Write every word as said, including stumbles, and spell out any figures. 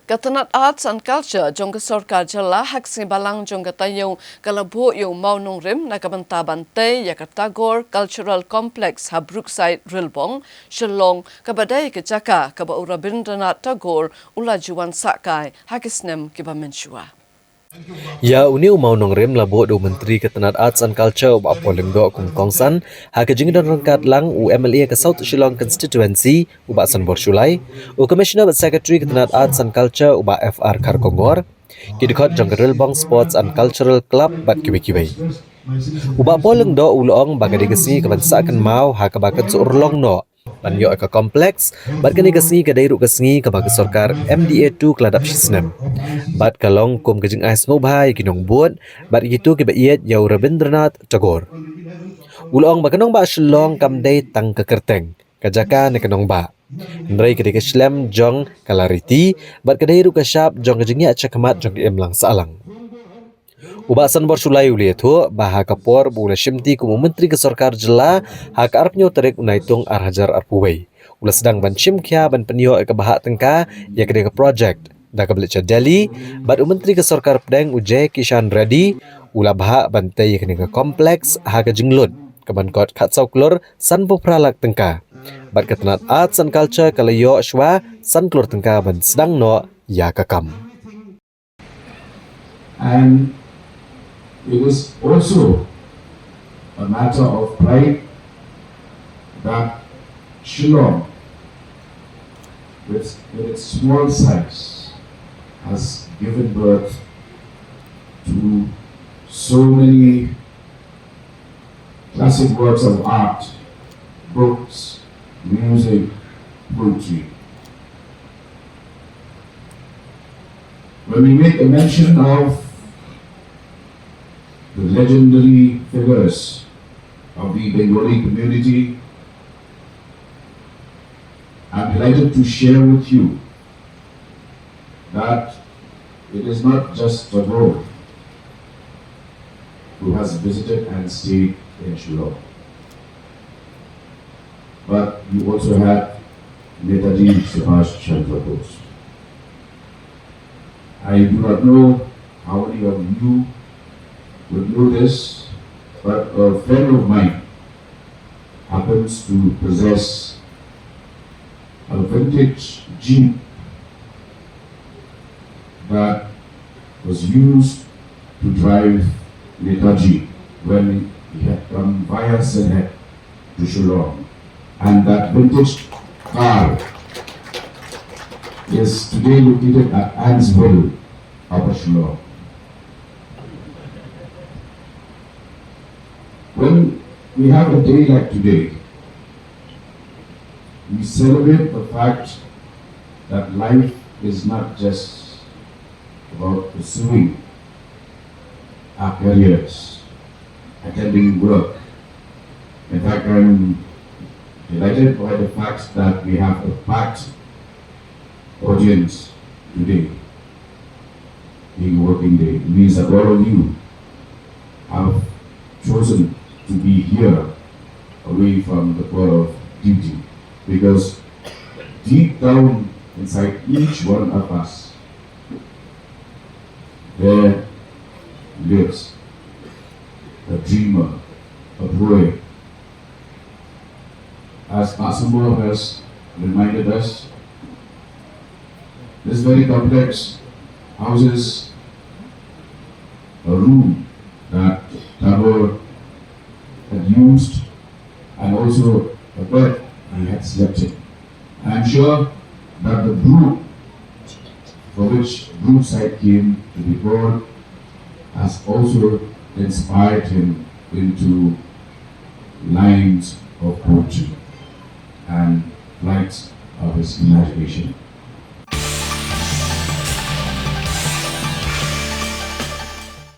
Ka tnat Arts and Culture jong ka sorkar jylla ha ka sngi Balang jong ka taïew ka la buh ïa u mawnongrim na ka bynta ban tei ïa ka Tagore Cultural Complex ha Brookside, Rilbong, Shillong, kaba dei ka jaka kaba u Rabindranath Tagore u la ju wan sah kai ha ki snem kiba mynshuwa. Ïa une u mawnongrim la buh da u Myntri ka tnat Arts and Culture u Bah Paul Lyngdoh kum u kongsan ha ka jingdon ryngkat lang u M L A ka South Shillong Constituency u Bah Sanbor Shullai, u Commissioner bad Secretary ka tnat Arts and Culture u Bah F R Kharkongor, ki dkhot jong ka Rilbong Sports and Cultural Club bad kiwei kiwei. U Bah Paul Lyngdoh u la ong ba ka dei ka sngi kaban sah kynmaw ha kaba kan sa urlong noh ban ïoh ïa ka complex, bad kane ka sngi ka dei ruh ka sngi kaba ka sorkar M D A two ka la dap shi snem. Bad ka long kum ka jingai sngewbha ïa ki nongbud bad ïa kito kiba ïeit ïa u Rabindranath Tagore. U la ong ba ka nongbah Shillong kam dei tang ka kyrteng, ka jaka ne ka nongbah, hynrei ka dei ka shlem jong ka la riti bad ka dei ruh ka shap jong ka jingïaid shakhmat jong ka imlang sahlang. U Bah Sanbor Shullai u la ïathuh ba ha ka por ba u la shimti kum u Myntri ka sorkar jylla ha ka arphew tarik u Naitung ar hajar arphew wei, u la sdang ban shim khia ban pynïoh ïa ka bhah tyngka ïa kane ka project da kaba leit sha Delhi, bad u Myntri ka sorkar pdeng u J Kishan Reddy u la bhah ban tei ïa kane ka complex ha ka jinglut kaban kot khatsaw klur sanphew phra lak tyngka, bad ka tnat Arts and Culture ka la ïoh shuwa san klur tyngka ban sdang noh ïa ka kam. And it is also a matter of pride that Shillong, with, with its small size, has given birth to so many classic works of art, books, music, poetry. When we make a mention of the legendary figures of the Bengali community, I'm delighted to share with you that it is not just Tagore who has visited and stayed in Shillong, but you also had Netaji Subhash Chandra Bose. I do not know how many of you would know this, but a friend of mine happens to possess a vintage Jeep that was used to drive Netaji when he had come via Sylhet to Shillong. And that vintage car is today located at Ansville, Upper Shillong. When we have a day like today, we celebrate the fact that life is not just about pursuing our careers, attending work. In fact, I'm delighted by the fact that we have a packed audience today. Being a working day, it means that all of you have chosen to be here away from the call of duty, because deep down inside each one of us, there lives a dreamer, a poet. As Bah Sanbor has reminded us, this very complex houses a room that Tagore had used and also a bed he had slept in. I am sure that the brook for which Brookside came to be called has also inspired him into lines of poetry and flights of his imagination.